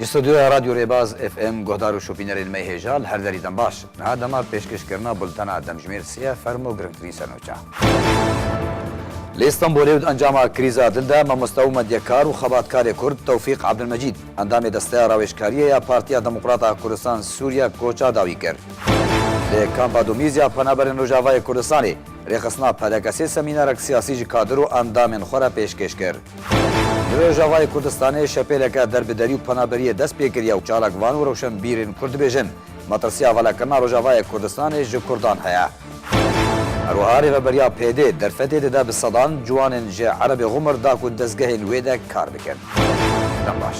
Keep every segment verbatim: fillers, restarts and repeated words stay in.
Ji stûdyoya Radyo Rêbaz F M guhdar û şopînerên me hêja li her derî dem baş. Niha dema pêşkêşkirina bultena demjimêr sê ye, fermo girngtirîn sernûçe. Li Îstanbulê û di encama krîza dil de mamoste û medyekar û xebatkarê Kurd Tewfîq Abdulmecîd, endamê Desteya Rawêjkariyê ya Partiya Demokrata Kurdistan Sûriye koça dawî kir. Li kampa Domîz ya Penaberên Rojavayê Kurdistanê rêxistina P D K S'ê semînerek siyasî ji kadir û endamên xwe re pêşkêş kir. Li Rojavayê Kurdistanê şepêleke derbederî û penaberiyê dest pê kiriye û çalakvan û rewşenbîrên Kurd dibêjin, metirsiya valakirina Rojavayê Kurdistanê ji Kurdan heye. Her wiha rêveberiya P D derfetê dide bi sedan ciwanên ji Erebê Xumir da ku dezgehên wê de kar bikin. Dem baş.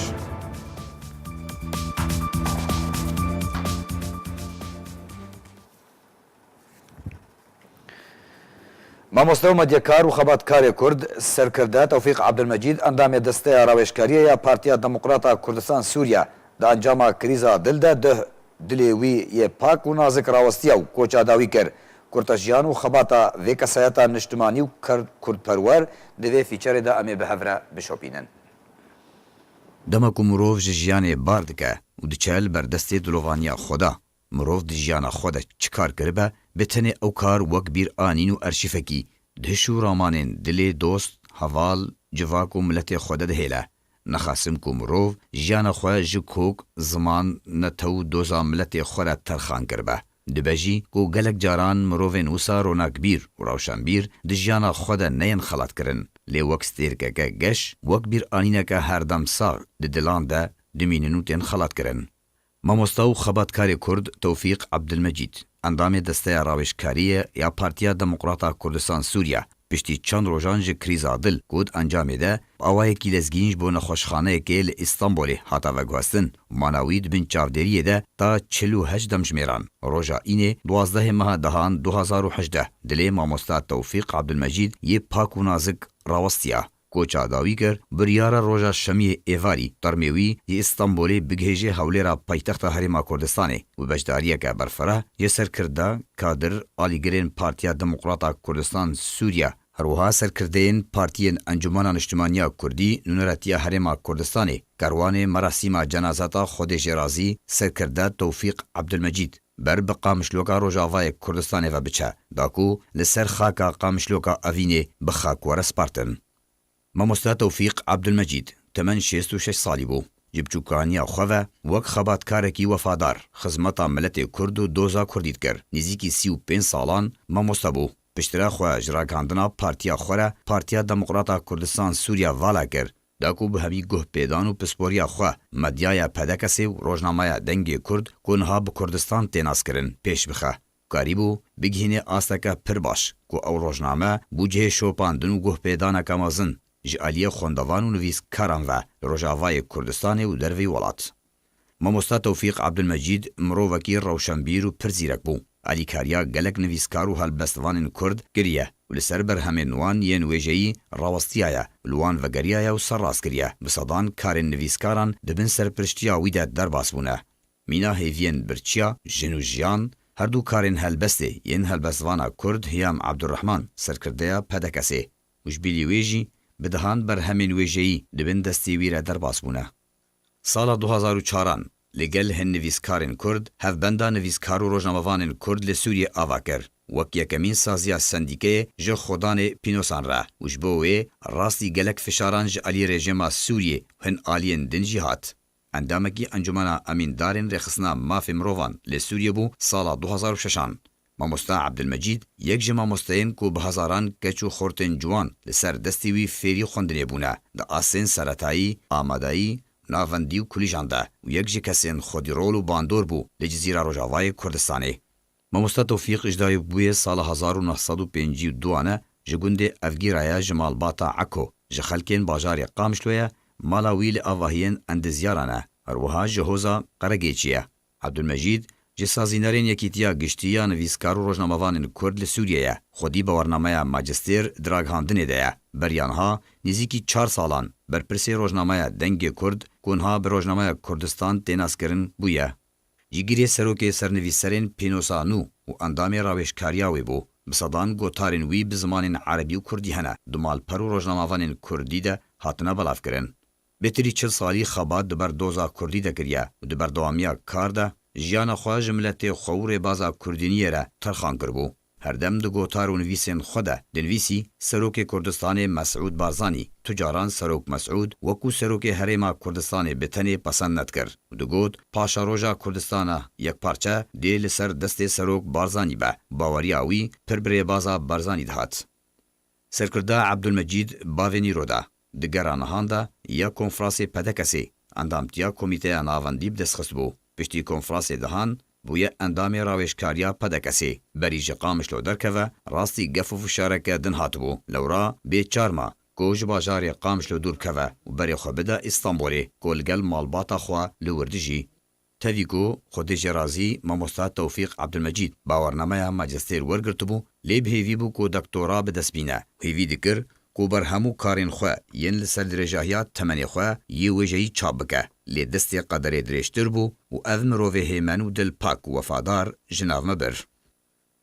Mamoste û medyekar û xebatkarê Kurd, serkirde Tewfîq Abdulmecîd, endamê Desteya Rawêjkariyê ya Partiya Demokrata Kurdistan Sûriye, di encama krîza dil de duh dilê wî yê pak û nazik rawestiya û koça dawî kir. Kurtejiyan û xebata vê kesayeta niştimanî û kerd-, kurdperwer di vê fîçerê de em ê bi hev re bişopînin. Dema ku mirov ji jiyanê bar dike û diçe li ber destê dilovaniya xwe de, mirov di jiyana xwe de çi kar kiribe, bi tenê ew kar wek bîr anîn û erşîfekî di hiş û ramanên dilê dost, heval, civak û miletê xwe de dihêle. Nexasim ku mirov jiyana xwe ji kok, ziman, netew û doza miletê xwe re terxan kiribe. Dibe jî ku gelek caran mirovên wisa ronakbîr û rewşenbîr di jiyana xwe de neyên xelatkirin, lê wek stêrkeke geş, wek bîranîneke herdem sax di dilan de dimînin û tên xelatkirin. Mamosta û xebatkarê Kurd Tewfîq Abdulmecîd, endamê Desteya Rawêjkariyê ya Partiya Demokrata Kurdistan Sûriye, piştî çend rojan ji krîza dil ku di encamê de bi awayekî lezgîn ji bo nexweşxaneyekê li Îstanbulê hate veguhestin, mana wî di bin çavdêriyê de ta çil û heşt demjimêran, roja înê duwazdehê meha dehan du hazar û hejdeh, dilê mamosta Tewfîq Abdulmecîd yê pak û nazik rawestiya. Koça dawî kir, biryara roja şemiyê êvarî termê wî yê Îstanbulê bigihêje hewlêra paytexta Herêma Kurdistanê û beşdariyeke berfireh yê serkirda, kadir, alîgirên Partiya Demokrata Kurdistan Sûriye, her wiha serkirdeyên partiyên Encûmena Niştimaniya Kurdî, Nûneretiya Herêma Kurdistanê, kerwanê merasîma cenazeta Xwedê jê razî, serkirde Tewfîq Abdulmecîd, ber bi Qamişloka Rojavayê Kurdistanê ve biçe, da ku li ser xaka Qamişloka Evînê bi xak were spartin. Mamoste Tewfîq Abdulmecîd, temen şêst û şeş salî bû. Ji biçûkaniya xwe ve wek xebatkarekî wefadar xizmeta miletê Kurd û doza Kurdî dikir. Nêzîkî sî û pênc salan mamoste bû. Piştre xwe ji ragihandina partiya xwe re Partiya Demokrata Kurdistan Sûriye vala kir, da ku bi hemî guhpêdan û pisporiya xwe medyaya P D K S'ê û rojnameya Dengê Kurd ku niha bi Kurdistan tê naskirin pêş bixe. Karîbû bigihîne asteke pir baş ku ew rojname bû cihê şopandin û guhpêdaneke mezin ji aliyê xwendevan û nivîskaran ve li Rojavayê Kurdistanê û derveyî welat. Mamosta Tewfîq Abdulmecîd mirovekî rewşenbîr û pir zîrek bû. Alîkariya gelek nivîskar û helbestvanên Kurd kiriye û li ser berhemên wan yên wêjeyî rawestiyaye, li wan vegeriyaye û serrast kiriye. Bi sedan karên nivîskaran di bin serpiriştiya wî de derbas bûne. Mîna hêviyên birçiya, jin û jiyan, her du karên helbestê yên helbestvana Kurd Hiyam Abdurrahman, serkirdeya P D K S'ê, û ji bilî wê jî bi dehan berhemên wêjeyî di bin destê wî re derbas bûne. Sala du hazar û çaran li gel hin nivîskarên Kurd, hevbenda nivîskar û rojnamevanên Kurd li Sûriyê ava kir, wek yekemîn saziya sendîkeyê ji xwedanê pînosan re û ji bo wê rastî gelek fişaran ji alî rejîma Sûriyê û hin aliyên din jî hat. Endamekî Encûmena Emîndarên Rêxistina Mafê Mirovan li Sûriyê bû sala du hazar û şeşan. Mamosta Ebdilmecîd yek ji mamosteyên ku bi hezaran keç û xortên ciwan li ser destê wî fêrî xwendinê bûne, di astên seretayî, amadayî, navendî û kulîjan de û yek ji kesên xwedîrol û bandor bû li Cizîra Rojavayê Kurdistanê. Mamosta Tewfîq ji dayik bûye sala hezar û neh sed û pêncî û duan e, ji gundê Evgîra ye, ji malbata Eko, ji xelkên bajarê Qamişlo ye, mala wî li avahiyên Endizyaran e. Her wiha ji hoza Qeregêçî ye. Ebdulmecîd ji sazînerên Yekîtiya Giştî ya Nivîskar û Rojnamevanên Kurd li Sûriyê ye. Xwedî bi wernameya majistêr di ragihandinê de ye. Beriya niha nêzîkî çar salan berpirsê rojnameya Dengê Kurd, ku niha bi Rojnameya Kurdistan tê naskirin, bûye. Cîgirê serokê sernivîserên pînosa nû û endamê rawêjkariya wê bû. Bi sedan gotarên wî bi zimanên erebî û kurdî hene, di malper û rojnamevanên kurdî de hatine belavkirin. Bêtirî çil salî xebat di ber doza kurdî de kiriye û di berdewamiya kar de jiyana xwe ji miletê xwe û rêbaza kurdîniyê re terxan kiribû. Herdem di gotar û nivîsên xwe de dinivîsî, Serokê Kurdistanê Mesûd Barzanî, tu caran Serok Mesûd wekû Serokê Herêma Kurdistanê bi tenê pesend nedikir û digot, paşeroja Kurdistana yekparçe dê li ser destê Serok Barzanî be. Baweriya wî pir bi rêbaza Barzanî dihat. Serkirda Ebdulmecîd bavê Nîro de, di gera nihan de ya konfrasê P D K S'ê endamtiya Komîteya Navendî bi dest xistibû. Piştî konfrasê dihan bûye endamê rawêjkariya P D K S'ê. Berî ji Qamişlo derkeve, rastî gef û fişareke din hatibû. Lewra bê çar ma ku ji bajarê Qamişlo dûr bikeve û berê xwe bide Îstanbulê, ku li gel malbata xwe li wir dijî. Tevî ku Xwedê jê razî, mamosta Tewfîq Ebdulmecîd bawernameya majistêr wergirtibû, lê bi hêvî bû ku doktora bi dest bîne. Hêvî dikir ku ber hemû karên xwe yên li ser dirêjahiya temenê xwe yê wêjeyî çap bike. Lê destê qederê dirêjtir bû û ev mirovê hêmen û dilpak û wefadar ji nav me bir.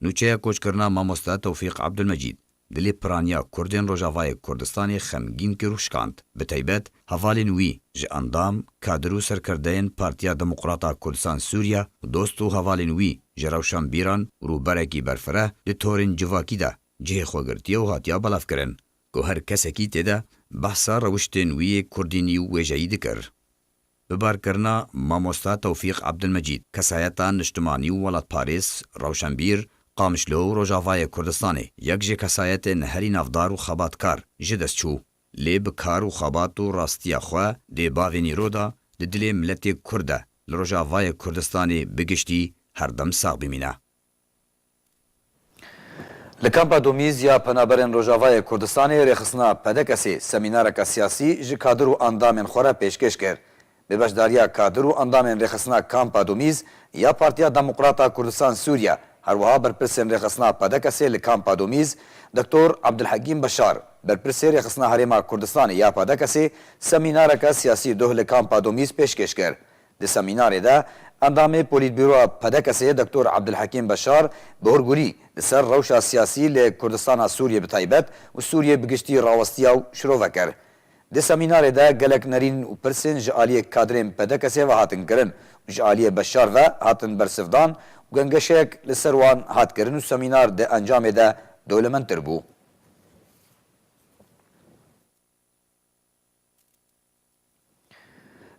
Nûçeya koçkirina mamosta Tewfîq Ebdulmecîd dilê piraniya Kurdên Rojavayê Kurdistanê xemgîn kir û şikand. Bi taybet hevalên wî ji endam, kadir û serkirdeyên Partiya Demokrata Kurdistan Sûriye û dost û hevalên wî ji rewşenbîran û rûberekî berfireh di torên civakî de cihê xwe girtiye û hatiye belavkirin, ku her kesekî tê de behsa rewiştên wî yê kurdînî û wêjeyî dikir. Bi barkirina mamosta Tewfîq Ebdulmecîd, kesayeta niştimanî û welatparêz, rewşenbîr, Qamişlo û Rojavayê Kurdistanê yek ji kesayetên herî navdar û xebatkar ji dest çû. Lê bi kar û xebat û rastiya xwe dê bavê Nîro de di dilê miletê Kurd de li Rojavayê Kurdistanê bi giştî her dem sax bimîne. Li kampa Domîz ya penaberên Rojavayê Kurdistanê rêxistina P D K S'ê semînareke siyasî ji kadir û endamên xwe re pêşkêş kir. Bi beşdariya kadir û endamên rêxistina kampa Domîz ya Partiya Demokrata Kurdistan Sûriye, her wiha berpirsên rêxistina P D K S'ê li kampa Domîz, Doktor Abdulhekîm Beşar, berpirsê rêxistina Herêma Kurdistanê ya P D K S'ê semînareke siyasî duh li kampa Domîz pêşkêş kir. Di semînarê de endamê Polîtbûroya P D K S'ê Doktor Abdulhekîm Beşar bi hurgulî li ser rewşa siyasî li Kurdistana Sûriyê bi taybet û Sûriyê bi giştî rawestiya û şirove kir. Di semînarê de gelek nerîn û pirsên ji aliyê kadrên P D K S'ê ve hatin kirin û ji aliyê Beşar ve hatin bersivdan û gengeşeyek li ser wan hat kirin û semînar di encamê de dewlemendtir bû.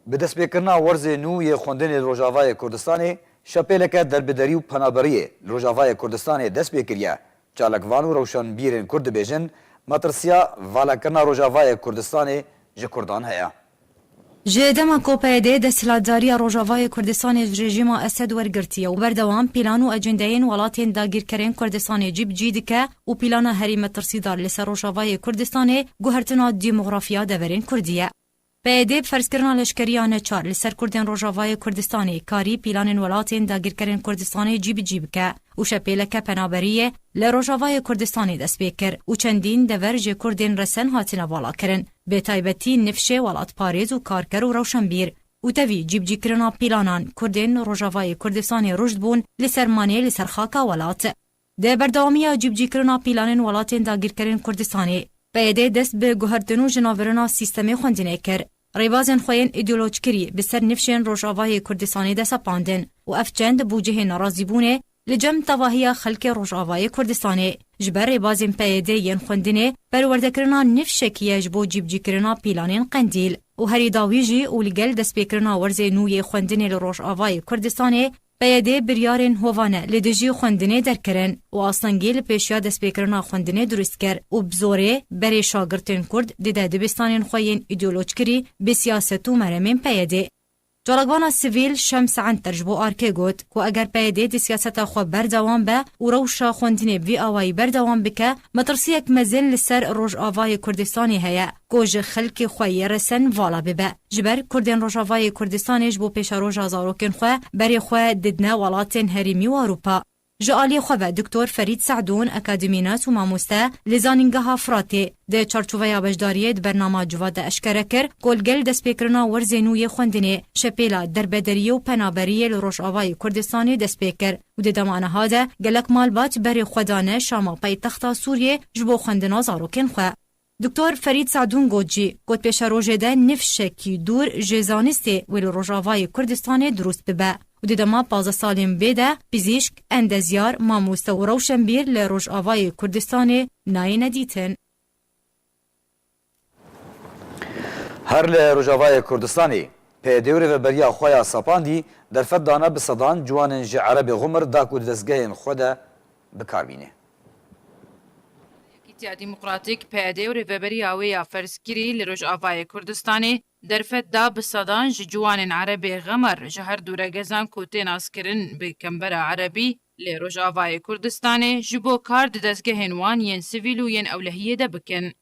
Bi destpêkirina werzê nû yê xwendinê li Rojavayê Kurdistanê, şepêleke derbiderî û penaberiyê li Rojavayê Kurdistanê dest pê kiriye. Çalakvan û rewşenbîrên Kurd dibêjin, metirsiya valakirina Rojavayê Kurdistanê ji Kurdan heye. Ji dema ku P Y D desthilatdariya Rojavayê Kurdistanê ji rejîma Esed wergirtiye û berdewam pîlan û ecendeyên welatên dagîrkerên Kurdistanê cî bi cî dike û pîlana herî metirsîdar li ser Rojavayê Kurdistanê guhertina demografiya deverên Kurdî ye. P Y D bi ferzkirina leşkeriya neçar li ser Kurdên Rojavayê Kurdistanê karî pîlanên welatên dagîrkerên Kurdistanê cî bi cî bike û şepêleke penaberiyê li Rojavayê Kurdistanê dest pê kir û çendîn dever ji Kurdên resen hatine valakirin. Bi taybetî nifşê welatparêz û karker û rewşenbîr û tevî cîbicîkirina pîlanan Kurdên Rojavayê Kurdistanê rûşt bûn li ser manê li ser xaka welat. Di berdewamiya cîbicîkirina pîlanên welatên dagîrkerên Kurdistanê, P Y D dest bi guhertin û jinavbirina sîstemê xwendinê kir. Rêbazên xwe yên îdeolojkirî bi ser nifşên Rojavayê Kurdistanê de sepandin û ev çend bû cihê nerazîbûnê li cem tevahiya xelkê Rojavayê Kurdistanê. Ji ber rêbazên P Y D yên xwendinê, perwerdekirina nifşekî ye ji bo cîbicîkirina pîlanên Qendîl û herî dawî jî û li gel destpêkirina werzê nû yê xwendinê li Rojavayê Kurdistanê, P Y D biryarên hovane li dijî xwendinê derkirin û astengî li pêşiya destpêkirina xwendinê dirust kir û bi zorê berê şagirtên Kurd dide dibistanên xwe yên îdeolojkirî bi siyaset û meremên P Y D. Çalakvana sivîl Şems Enter ji bo Arkê got ku eger P Y D di siyaseta xwe berdewam be û rewşa xwendinê bi vî awayî berdewam bike, metirsiyek mezin li ser Rojavayê Kurdistanê heye ku ji xelkê xwe yê resen vala bibe. Ji ber Kurdên Rojavayê Kurdistanê ji bo pêşeroja zarokên xwe berê xwe didine welatên herêmî û Ewropa. Ji aliyê xwe ve Doktor Ferîd Se'dûn, akademînas û mamoste li Zanîngeha Firatê, di çarçoveya beşdariyê di bernama Civat de eşkere kir ku li gel destpêkirina werzê nû yê xwendinê, şepêla derbederiyê û penaberiyê li Rojavayê Kurdistanê dest pê kir û di dema niha de gelek malbat berê xwe dane Şama paytexta Sûriyê ji bo xwendina zarokên xwe. Doktor Ferîd Sadûn got jî, got pêşerojê de nifşekî dûr ji zanistê wê li Rojavayê Kurdistanê dirust bibe û di dema pazdeh salên bê de pizîşk, endezyar, mamoste û rewşenbîr li Rojavayê Kurdistanê nayêne dîtin. Her li Rojavayê Kurdistanê, P Y D û rêveberiya xwe ya sepandî derfet dane bi sedan ciwanên ji Erebê Xumir da ku di dezgehên xwe de bi kar bîne. Yekîtiya Demokratîk, P Y D û rêveberiya wê ya ferzkirî li Rojavayê Kurdistanê derfet da bi sedan ji ciwanên Erebê Xemar ji her du regezan ku tê naskirin bi Kembera Erebî li Rojavayê Kurdistanê ji bo kar di dezgehên wan yên sivîl û yên ewlehiyê de bikin.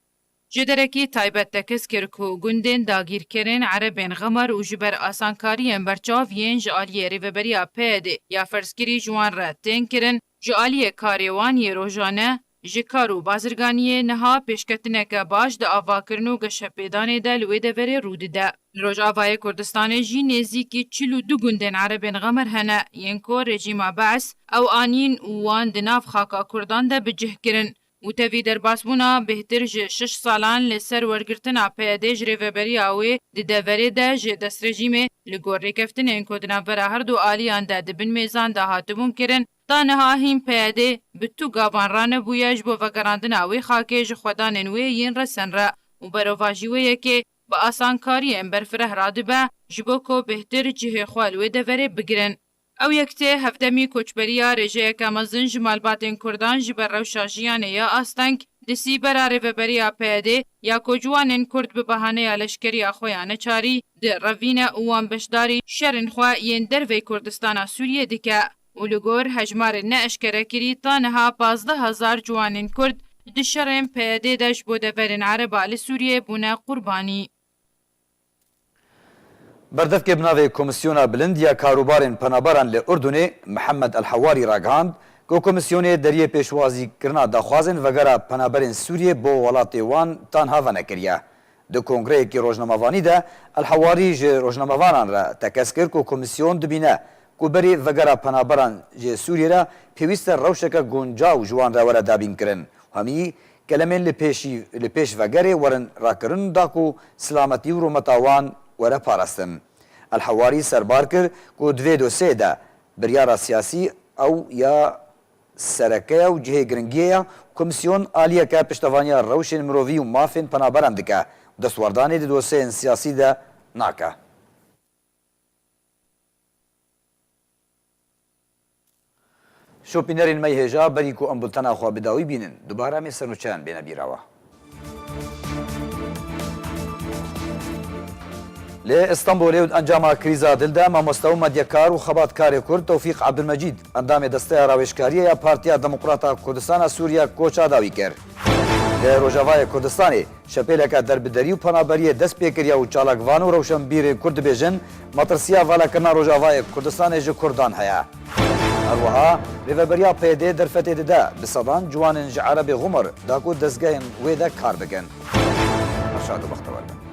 Ji derekî taybet tekez kir ku gundên dagîrkirin Erebên Xemar û ji ber asankariyên berçav yên ji aliyê rêveberiya P Y D ya ferzkirî ji wan re tên kirin, ji aliyê karê wan yê rojane, ji kar û bazirganiyê niha pêşketineke baş di avakirin û geşepêdanê de li wê deverê rû dide. Li Rojavayê Kurdistanê jî nêzîkî çil û du gundên Erebên Xemar hene, yên ku rejîma Beis ew anîn û wan di nav xaka Kurdan de bi cih kirin. Û tevî derbasbûna bêhtir ji şeş salan li ser wergirtina P Y D ji rêveberiya wê di deverê de ji destrejîmê li gor rêkeftinên ku di navbera her du aliyan de di bin mêzan de hatibûn kirin, ta niha hîn P Y D bi tu gavan ranebûye ji bo vegerandina wê xakê ji xwedanên wê yên resen re û berovajî wê yekê bi asankariyên berfireh radibe ji bo ku bêhtir cihê xwe li wê deverê bigirin. Ew yek tê hevdemî koçberiya rêjeyeke mezin ji malbatên Kurdan ji ber rewşa jiyanê ya asteng di sîbera rêveberiya P Y D ya ku ciwanên Kurd bi bahaneya leşkeriya xwe ya neçarî direvîne û wan beşdarî şerên xwe yên dervey Kurdistana Sûriyê dike û li gor hejmarên neeşkerekirî ta niha pazdeh hezar ciwanên Kurd di şerên P Y D de ji bo deverên Ereba li Sûriyê bûne qurbanî. Berdevkê bi navê Komîsyona Bilind ya Karûbarên Penaberan li Urdunê, Mihemed El Hewarî ragihand ku komîsyonê deriyê pêşwazîkirina daxwazên vegera penaberên Sûriyê bo welatê wan tanha venekiriye. Di kongreyekî rojnamevanî de El Hewarî ji rojnamevanan re tekez kir ku komîsyon dibîne ku berî vegera penaberan ji Sûriyê re pêwîst e rewşeke guncaw ji wan re were dabînkirin. Hemî kelemên li pêşî, li pêş vegerê werin rakirin da ku silametî û rûmeta wan were parastin. El Hewarî serbar kir ku di vê dosyeyê de biryara siyasî ew ya sereke ye û cihê giringiyê ye. Komîsyon aliyeke piştevaniya rewşên mirovî û mafên penaberan dike û destwerdanê di dosyeyên siyasî de nake. Şopînerên me yê hêja, berî ku em bultena xwe bi dawî bînin, dubare em ê sernûçeyan bêne bîra we. Li Stenbolê û di encama krîza dil de mamoste û medyakar û xebatkarê Kurd Tewfîq Ebdulmecîd, endamê Desteya Rawêjkariyê ya Partiya Demokrata Kurdistana Sûriye koça dawî kir. Li Rojavayê Kurdistanê şepêleke derbiderî û penaberiyê dest pê kiriye û çalakvan û rewşenbîrên Kurd dibêjin, metirsiya valakirina Rojavayê Kurdistanê ji Kurdan heye. Her wiha rêveberiya P Y D derfetê dide bi sedan ciwanên ji Erebê Xumur da ku dezgehên wê de kar bikin. Her şad û bextewar bin.